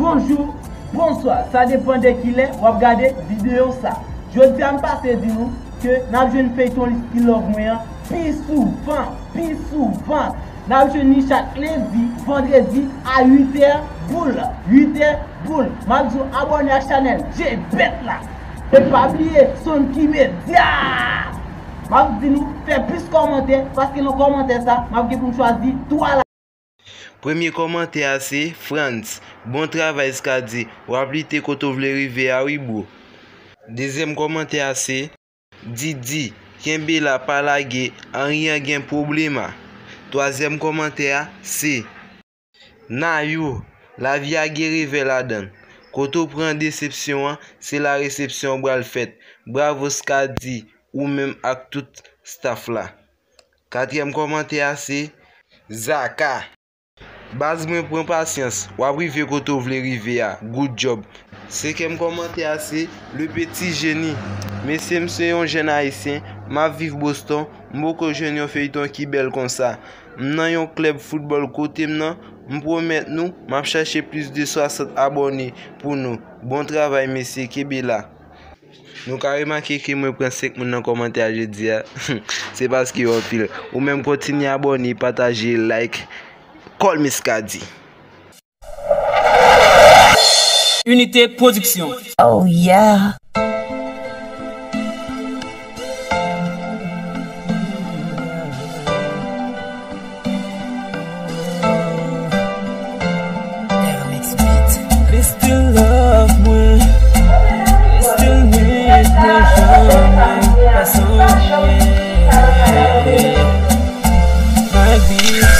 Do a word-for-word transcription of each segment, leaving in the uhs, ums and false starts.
Bonjou, bonswa, sa depann de kilè w ap gade videyo sa. Jodi a m pase di nou ke n ap jwenn feyton Liski Love mwen an pi souvan, pi souvan. N ap jwenn li chak lendi, vandredi a uit è boul, uit è boul. M ap di w abòne ak chanèl Jebèt la. E pa bliye Sonki Medya. M ap di nou fè plis kòmantè, paske nan kòmantè sa, m ap gen pou m chwazi twa la. Premye kòmantè a se Frantz. Bon travay Skady, w ap lite kote w vle rive a wi bro. Dezyèm kòmantè a se Didi, kenbe la pa lage, anyen gen pwoblema. Twazyèm kòmantè a se Nayou, lavi a gen revè ladan l. Kote w pran desepsyon an, se la resepsyon an pral fèt. Bravo Skady, ou menm ak tout staff la. Katriyèm kòmantè a se Zaka. Baz mwen pran pasyans, w ap rive kote w vle rive a, good job. Senkyèm kòmantè a se Le Petit Génie. Mesye m se yon jèn ayisyen, m ap viv Boston, m poko jwenn yon feyton ki bèl konsa. M nan yon klèb foutbòl kote m nan, m pwomèt nou, m ap chache plis de swasant abòne pou nou. Bon travay mesye, kenbe la. Nou ka remake ke mwen pran senk moun nan kòmantè a jodi a. Se paske yo anpil. Ou menm kontinye abòne, pataje, like. Call Miss Kadi. Unité Production. Oh yeah. Li still love mwen, li still need mwen, janm pa sonje. My bitch,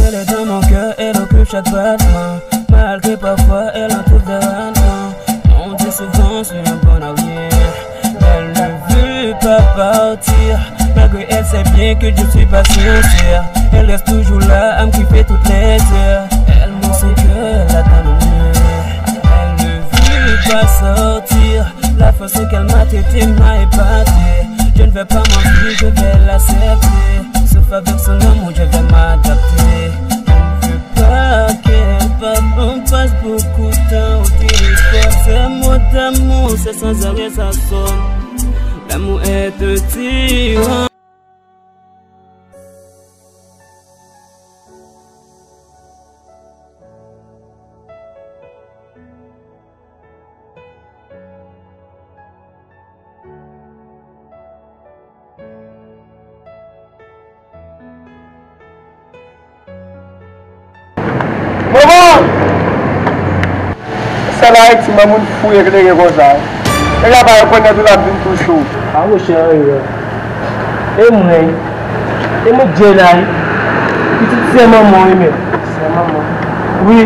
elle est dans mon cœur, elle occupe chaque battement. Malgré parfois elle en trouve des raisons. On dit souvent, je suis un bon allié. Elle ne veut pas partir, malgré elle sait bien que je suis pas sincère. Elle reste toujours là à me kiffer toutes les heures. Elle montre son cœur là dans le mur. Elle ne veut pas sortir, la façon qu'elle m'a traité m'a épaté. Je ne vais pas mentir, je vais l'accepter. Sauf avec son amour, je vais m'adapter. Je ne veux pas qu'elle parte, on passe beaucoup de temps au téléphone. Ces mots d'amour, c'est sans arrêt ça sonne. L'amour est un tyran. Manman! Sèl Ayiti, manman, moun fou eklere konsa. Nèg la pa rekonèt ou, l ap vin tou cho. A monchè, anyen. E mwen, e mwen Djenay, pitit sè manman wi menm. Sè manman? Wi.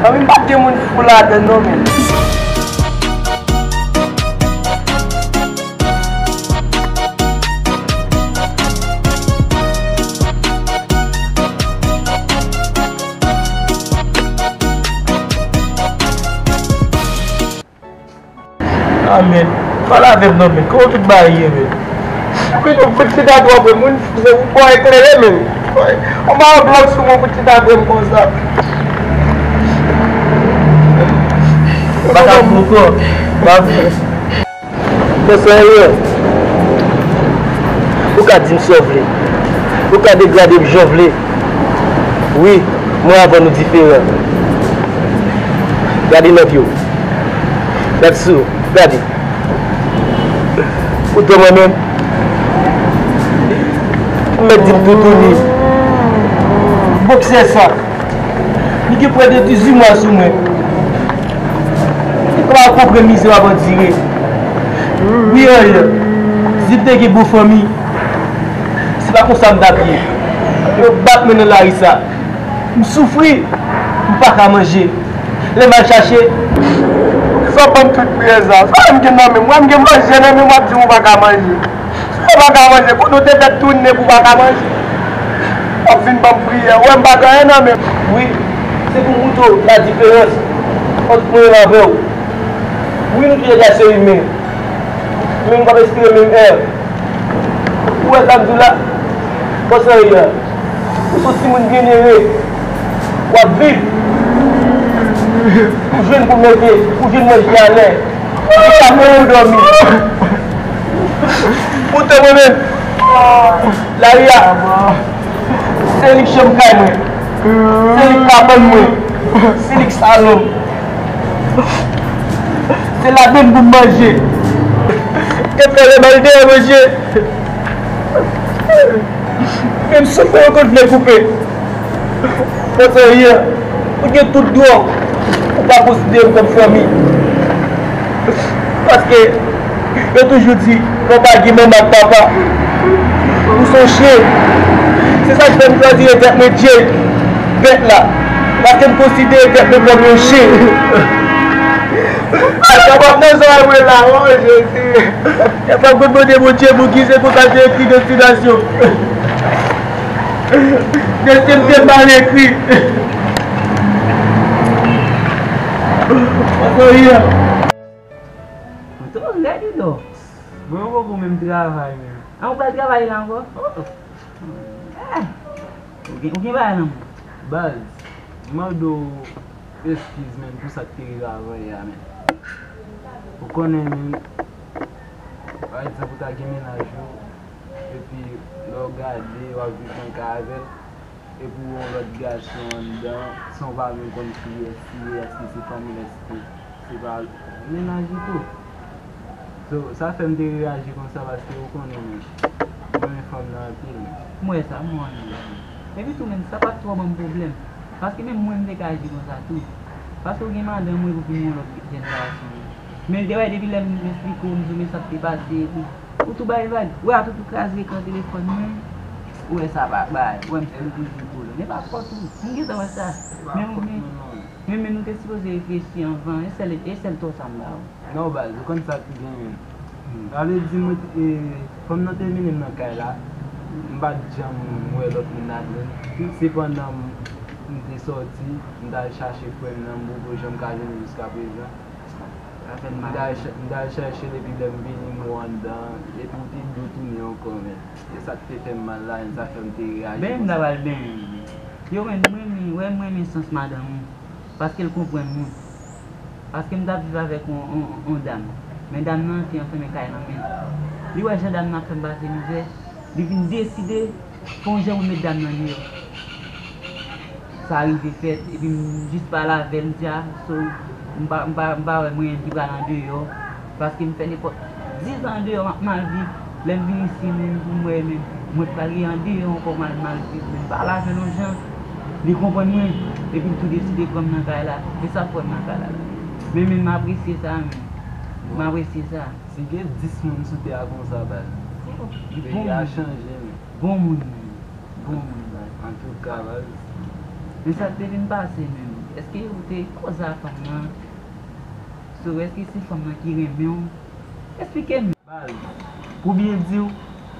Fanmi m pa t gen moun fou ladann non menm. Amen. Pale avè m non, men. Kòman tout bagay ye, men? Kote yon kout ti tatwa vre, moun fou, se pou bò eklere, men. Anba yon blòk sou mwen, kout ti tatwa vre m konsa. Baka poko. Ba vre. Mwen se erè. Ou ka di m sa w vle. Ou ka degrade m jan w vle. Wi, mwen avè w nou diferan. Gade nòt yo. Gade sou, gade. Poutan mwen menm, ou mèt di m toutouni. Boksè sa. Li gen près de dizuit mwa sou mwen. Ou pa konprann mizè w ap andire. Wi, anyen. Si m te gen bon fanmi, se pa konsa m t ap ye. Yo bat mwen nan lari sa. M soufri, m pa ka manje. Lè m al chache. Poukisa w ban m tout priyè sa? Sa m gen nan men m? Mwen m gen manje nan men m, w ap di m ou pa ka manje. Si w pa ka manje, kote w te fèt tounen pou w pa ka manje? W ap vin ban m priyè. Ou wè m pa gen anyen nan men m. Wi, se pou m moutre w ladiferans ant mwen menm avè w. Wi, nou toulède se imen. Men nou p ap respire menm è. Ou wè sa m di w la? Konsa ye a. Ou se yon timoun byenere. W ap viv. Ou jwenn pou manje, ou jwenn manje alè. Ou pa fè ou dòmi. Poutan mwen menm, lari a, se li k chanm kay mwen. Se li k kabann mwen. Se li k salon m. Se ladann pou m manje. Ke fè lè m al dèyè manje. Menm souf mwen yo konn vle koupe. Konsa ye, ou gen tout dwa ou pa konsidere m kòm fanmi. Paske yo toujou di, lè w pa gen manman ak papa, ou se yon chen. Se sa k fè m chwazi rete ak mwen Jake, bèt la. Paske m konsidere tèt mwen kòm yon chen. Sa p ap nan zòrèy mwen la, o Jezi. Epa, m konn mande Bondye pou ki se konsa se ekri destinasyon. Desten m te mal ekri. Mwen tou rèd wi dò. Mwen poko menm travay menm. An, ou pral travay la ankò? Oh. Eh. Ou gen, ou gen bagay nan men w. Baz, m mande w eskiz menm pou sa k te rive avan yè a menm. Ou konnen menm, pa egzanp, ou ta gen mennaj ou, epi lè w gade, w ap viv nan kay avè l, epi w wè yon lòt gason anndan, san w pa menm konn kiyès li ye, èske se fanmi l, èske se pa mennaj li tou. So, sa fè m te reyaji konsa paske ou konnen menm, mwen renmen fanm nan anpil menm. M wè sa, m wè anpil. Epi tou menm, sa pa t twò ban m pwoblèm. Paske menm mwen, m te ka aji konsa tou. Paske ou gen madanm ou epi w vin yon lòt jèn gason. Men depi, depi lè m esplike w, m di w men sa k te pase, epi ou tou bay vag. Ou wè a tou, tou kraze ekran telefòn mwen. Ou wè sa pa bay. Ou wè m, m toujou kole. Men pa fòt ou. M gentan wè sa. Men, men, men, men nou te sipoze reflechi anvan. E sèl, e sèl tò sa m ba ou. Non, baz, ou konn sa ki genyen. Sa vle di, mwen, e, fanm nan te mennen m nan kay la. M pa t janm wè lòt moun ladan l. Sepandan, m, m te sòti, m t al chache frè m nan, m poko janm ka jwenn li jiskaprezan. Sa fè m mal. M t al ch-, m t al chèche l, epi lè m vini, m wè w anndan, epi w te dwe tounen ankò, men. E sa k te fè m mal la, sa fè m te reyaji konsa. Benyen m ta pral benyen. Yo, men, mwen, mwen, wè, mwen renmen sans madanm ou. Paske l konprann mwen. Paske m t ap viv avèk yon, yon, yon dam. Men dam nan te anfèmen kay nan men l. Li wè jan dam nan ap fè m pase mizè. Li vin deside fè yon jan pou l met dam nan deyò. Sa rive fèt, epi m jis pale avè l, m di a, so, m pa, m pa, m pa wè mwayen ki pral andeyò, paske m fè nenpòt dis an andeyò, m ap mal viv. Lè m vin isit, menm pou m wè, menm mwen pral gen andeyò ankò, m al mal viv, menm pale avè l yon jan, li konprann mwen, epi l tou deside pran m nan kay la. E sa k pran m nan kay la la. Men, men m apresye sa, men. M apresye sa. Si gen dis moun sou tè a konsa, baz. Peyi a chanje, men. Bon moun, men. Bon moun, baz. Antouka, baz. Men sa k te vin pase menm? Èske ou te koze a fanm nan? So, èske se fanm nan ki renmen w? Esplike m. Baz, pou byen di w,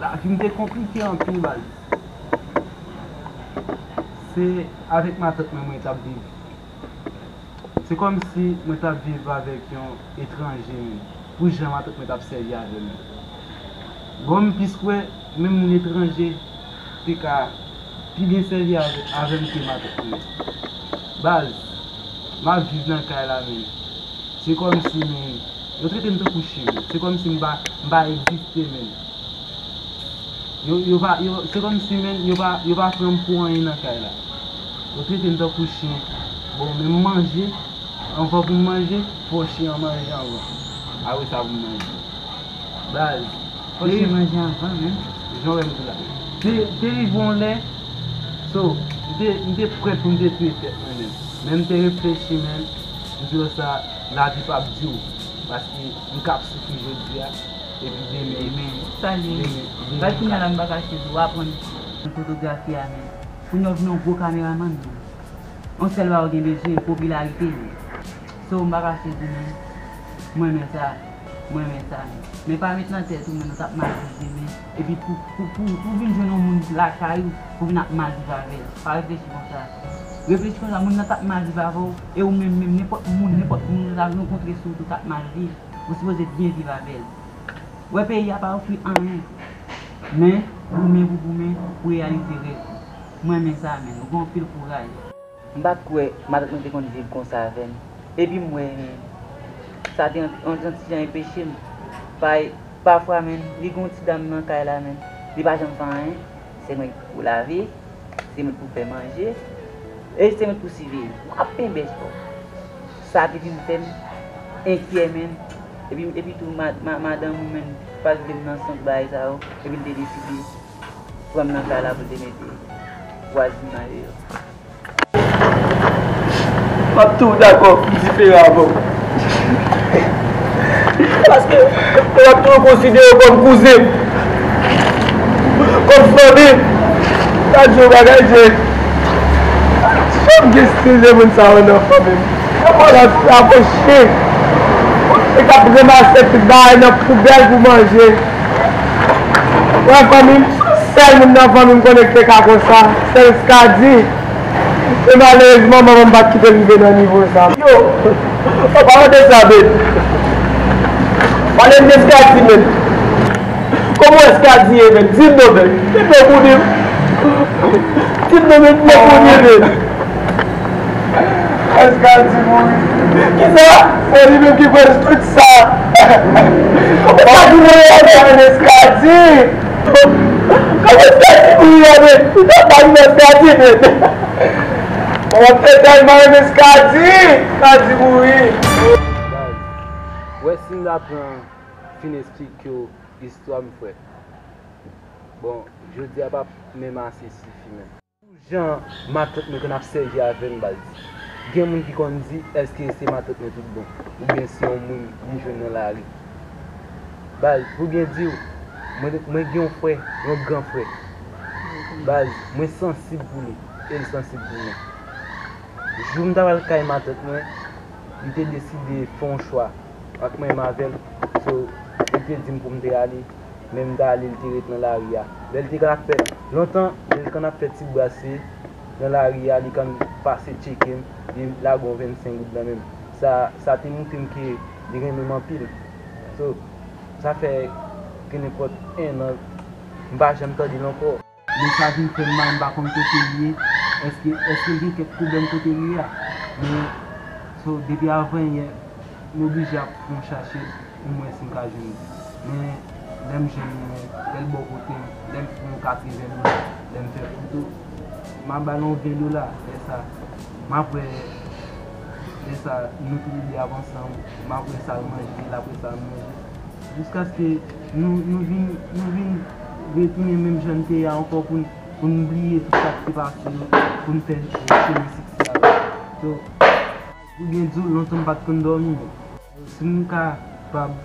lavi m te konplike anpil, baz. Se avèk matant mwen, mwen t ap viv. Se kòmsi mwen t ap viv avèk yon etranje, menm, pou jan matant mwen t ap sèvi avè m nan. Bon, m plis kwè, menm moun etranje te ka pi byen sèvi avè, avè m ke matant mwen. Baz, m ap viv nan kay la, menm. Se kòmsi, menm, yo trete m tankou chen, menm. Se kòmsi m pa, m pa egziste, menm. Yo, yo pa, yo, se kòmsi, menm, yo pa, yo pa pran m pou anyen nan kay la. Yo trete m tankou chen. Bon, men m manje, anvan pou m manje, fò chen an manje anvan. Apre sa pou m manje. Baz. Fò chen manje anvan, menm. Jan w wè m di la. Te, te rive yon lè, so, m te, m te prèt pou m te touye tèt mwen menm. Men m te reflechi, menm, m di konsa, lavi p ap di w. Paske m k ap soufri jodi a. Epi demen, demen, demen, demen. Gad kounye a la m pa ka sezi w aprann nan fotografi a, men kounye a w vin yon gwo kameramann, men yon sèl bagay w gen bezwen, popilarite, men. So, m pa ka sezi, men mwen renmen sa, mwen renmen sa, men. Men pa met nan tèt ou, men nou t ap mal viv demen. Epi pou, pou, pou, pou vin jwenn yon moun lakay ou, pou vin ap mal viv avè l. Pa reflechi konsa. Reflechi konsa, moun nan t ap mal viv avè w, e ou menm, menm, nenpòt moun, nenpòt moun ou ta rankontre sou wout ou t ap mal viv. Ou sipoze byen viv avè l. Wè peyi a pa ofri anyen. Men, goumen pou goumen, pou reyalize rèv ou. Mwen renmen sa, men. Ou gen anpil kouraj. M pa t kwè matant mwen te konn viv konsa avè m. Epi m wè, men, sa te yon, yon, yon ti jan enpeche m. Pa, pafwa, men, li gen yon ti dam nan kay la, men, li pa janm fè anyen. Se mwen ki pou lave, se mwen ki pou fè manje, e se mwen ki pou siveye. W ap penbèch kò. Sa te vin fè m enkyè, men. Epi, epi tou, ma, ma, madanm ou, men, pa t vle m nan sant bagay sa yo, epi l te deside pran m nan kay la pou l te mete vwazin nan deyò. M ap tou dakò, m diferan avè w. Paske, m ap tou konsidere w kòm kouzen m, kòm fanmi m. Sa di w bagay, Jay. Janm gen stil de moun sa yo nan fanmi m. Yo konn ap raproche. E k ap ranmase tout bagay nan poubèl pou manje. Wè fanmi m, sèl moun nan fanmi m konnen ki te ka konsa, sèl Skady. E malerezman, manman m pa t kite l rive nan nivo sa. Yo, w pa mande sa, men. Pale m de Skady, men. Kòman w wè Skady ye, men? Di m non, men. Di m non pou di m. Di m non, men. Di m non pou di m, men. Èske a di mouri? Kisa? Se li menm ki fè tout sa. Kòman sa di mouri a, men? Èske a di? Kòman sa di mouri a, men? Li ta pa di èske a di, men. Kòman sa di mouri a, men? Èske a di? Sa di mouri. Baz, wè si m ta pran fin esplike w istwa m, frè. Bon, jodi a p ap menm ase sifi menm. Jan matant mwen konn ap sèvi avè m, baz. Gen moun ki konn di, èske se matant mwen tout bon? Oubyen se yon moun m jwenn nan lari? Baz, pou byen di w, mwen, mwen gen yon frè, yon gran frè. Baz, mwen sansib pou li, e l sansib pou mwen. Jou m ta pral kay matant mwen, li te deside fè yon chwa ant mwen menm avè l. So, li te di m pou m te ale, men m t ale, li te ret nan lari a. Lè l te konn ap fè, lontan, lè l konn ap fè ti brase nan lari a, li konn pase tcheke m, li lage yon vennsenk goud nan men m. Sa, sa te montre m ke li renmen m anpil. So, sa fè gen nenpòt en an, m pa janm tande l ankò. Men sa vin fè m mal, m pa konn kote l ye. Èske, èske l gen kèk pwoblèm kote l ye a? Men, so, depi avanyè, m oblije ap fè yon chache pou m wè si m ka jwenn li. Men, lè m jwenn li, men, lè l bò kote m, lè m fè yon katreven goud, lè m fè foto, m ap ba l yon ven dola, lè sa, m ap wè, lè sa, nou tou lè de ap ansanm, m ap wè sa l manje, l ap wè sa m manje. Jiskaske nou, nou vin, nou vin retounen menm jan n te ye a ankò pou n, pou n bliye tout sa k te pase yo, pou n fè, eh, chemen siksè a. So, pou byen di w, lontan m pa t konn dòmi, men si m kapab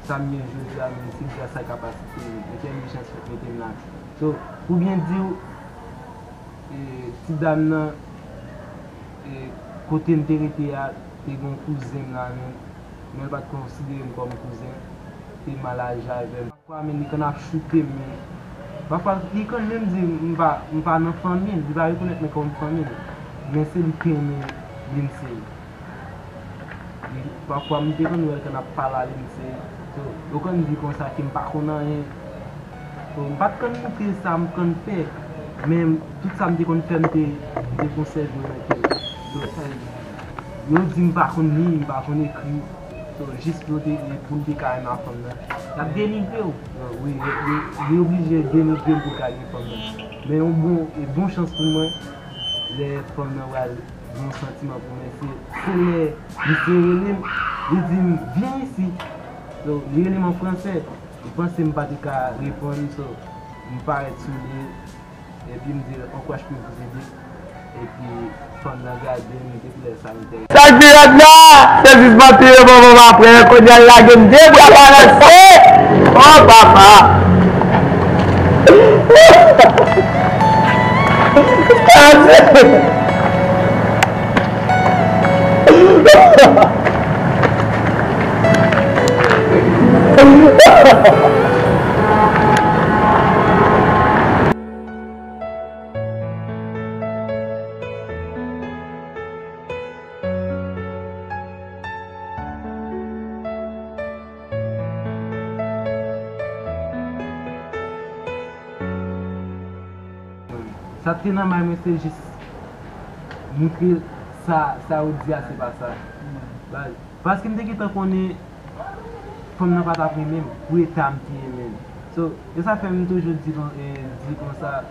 sa m ye jodi a, men se gras a kapasite m, entèlijans mwen mete m la. So, pou byen di w, eh, ti dam nan, eh, kote m te rete a, te gen yon kouzen m la, men men l pa t konsidere m kòm kouzen, te mal aji avè m. Pafwa, men li konn ap choute m, men pafwa, li konn menm di m pa, m pa nan fanmi l, li pa rekonèt mwen kòm fanmi l, men se li ki renmen Lindsay. Li, pafwa, m te konn wè l konn ap pale a Lindsay. So, yo konn di konsa ke m pa konn anyen. So, m pa t konn montre sa m konn fè, men tout sa m te konn fè, m te, m te konsève yo nan kè m. So, yo di m pa konn li, m pa konn ekri. So, jis pou te, pou m te ka renmen fanm nan. Y ap denigre w. Wi, yo, yo, yo oblije denigre m pou ka gen fanm nan. Men yon bon, e bon chans pou mwen, lè fanm nan pral gen yon santiman pou mwen, se, se lè misye rele m, li di m, "Vyen isi." So, li rele m an fransè. Li panse m pa te ka reponn, so, m parèt sou li. Epi m di l, "En quoi je peux vous aider?" Epi fanm nan gade m, depi lè sa m te... Sa k pi rèd la, se jis panti yo bon bon apre, kounye a l lage m de bra balanse. Oh papa! Sa te nan may mwen, se jis montre Sa, sa ou di a, se pa sa. Baz. Paske m te gentan konnen fanm nan pa t ap renmen m pou eta m te renmen l. So, e sa fè m toujou di kon, e, di konsa,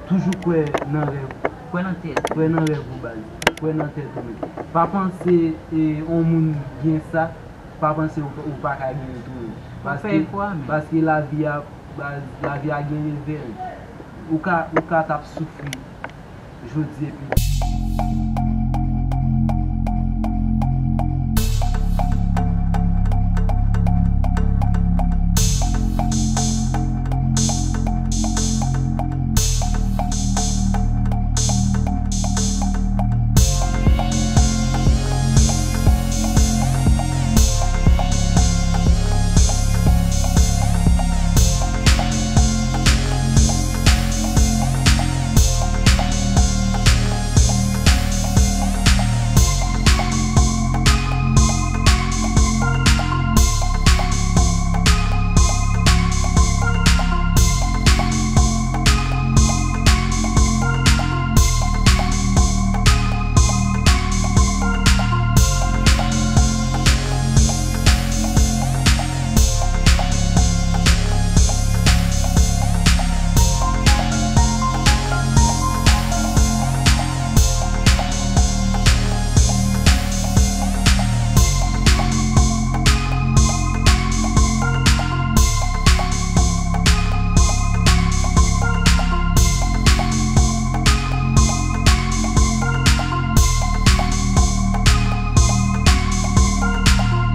toujou kwè nan rèv. Kwè nan tèt. Kwè nan rèv ou, baz. Kwè nan tèt ou menm. Pa panse, e, yon moun gen sa, pa panse ou, ou pa ka gen l tou menm. Paske, paske lavi a, baz, lavi a gen revè l. Ou ka, ou ka t ap soufri jodi epi.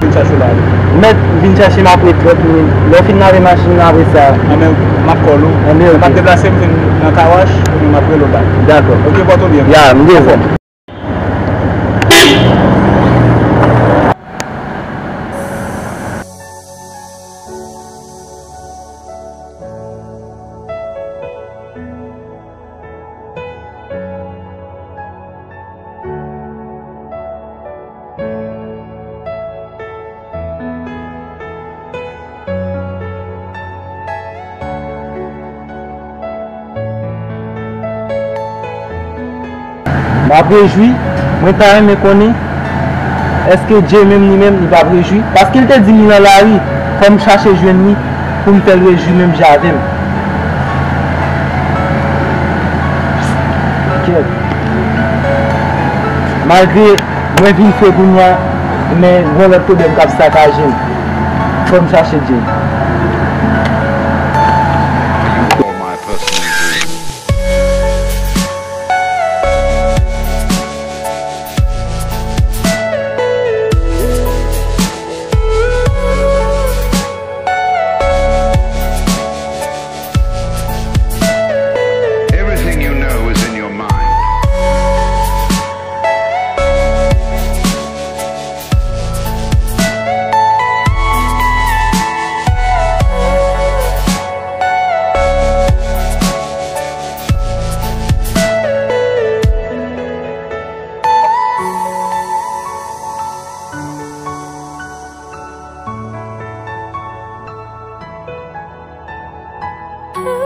Vin chache w la. Mèt, vin chache m apre trant minit. Lè w fin lave machin nan apre sa. Anben, m ap call ou. Anben, ok. M ap deplase, m vin nan car wash, epi m ap rele w bak. Dakò. Ok, pòte w byen. Ya, m dezòd. M ap rejwi, mwen ta renmen konnen, èske Dye menm li menm li p ap rejwi? Paske l te di m li nan lari, fò m chache jwenn li pou m fè l rejwi menm jan avè m. Kèt. Malgre mwen vin fre kounye a, men gen lòt pwoblèm k ap sakaje m. Fò m chache Dye.